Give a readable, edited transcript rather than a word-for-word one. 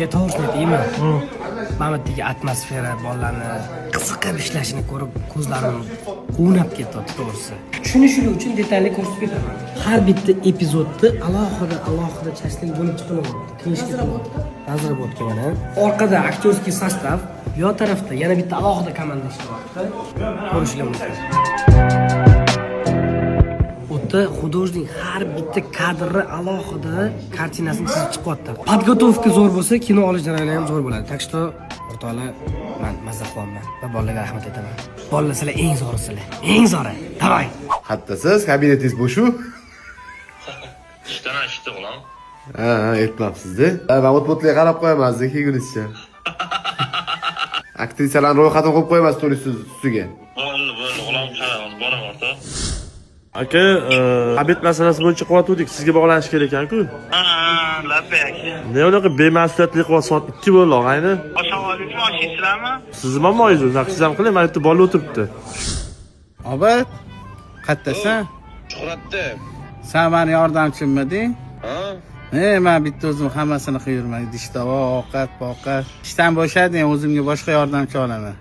Uka, to'g'risini aytaymi, mana bu yerdagi atmosfera, bolalarni qiziqib ishlashini ko'rib, ko'zlarim quvnab ketyapti, to'g'risi. Tushunishlik uchun detalli ko'rsatib ketaman. Har bitta epizodni alohida alohida часть bo'lib chiqilyapti. Разработка, разработка. Mana orqada актёрский состав, bu yoq tarafda yana bitta alohida komanda ishlayapti, ko'rishlar mumkin. U yerda художник har bitta kadrni alohida kartinasini chizib chiqyapti. Подготовка zo'r bo'lsa, kino olish jarayoni ham zo'r bo'ladi. Так что, o'rtoqlar, man mazza qilyapman va bolalarga rahmat aytaman. Bolalar, sizlar eng zo'risizlar, eng zo'ri. Давай. Qattasiz? Kabinetingiz bo'shu? Ishdan ishda, o'g'lim. Ha, ertalabsizda. Man o't qarab qo'yaman sizga kelgunizcha. Aktrisalarni ro'yxatini qo'yib qo'yaman stol ustiga. Bo'ldi, bo'ldi, o'g'lim, qaramiz, boraman, o'rtoq. Aka, обед masalasi bo'yicha qilyotgandik, sizga bog'lanish kerak ekan-ku. Ha, labbay, aka. Ne unaqa bema'suliyatlik qilyapsiz? Soat 2 bo'ldi, og'ayni. Osh oldingizmi, osh yeysizlarmi? Sizni muammoyingiz, unaqa siz ham qiling, mana yerda bola o'tiribdi. Obid, qayerdasan? Shuhratda. San mani yordamchimmiding? Ha? E, man bitta o'zim hammasini qilib yurman. Idish tovoq, ovqat, povqat. Ishdan bo'shading, o'zimga boshqa yordamchi olaman.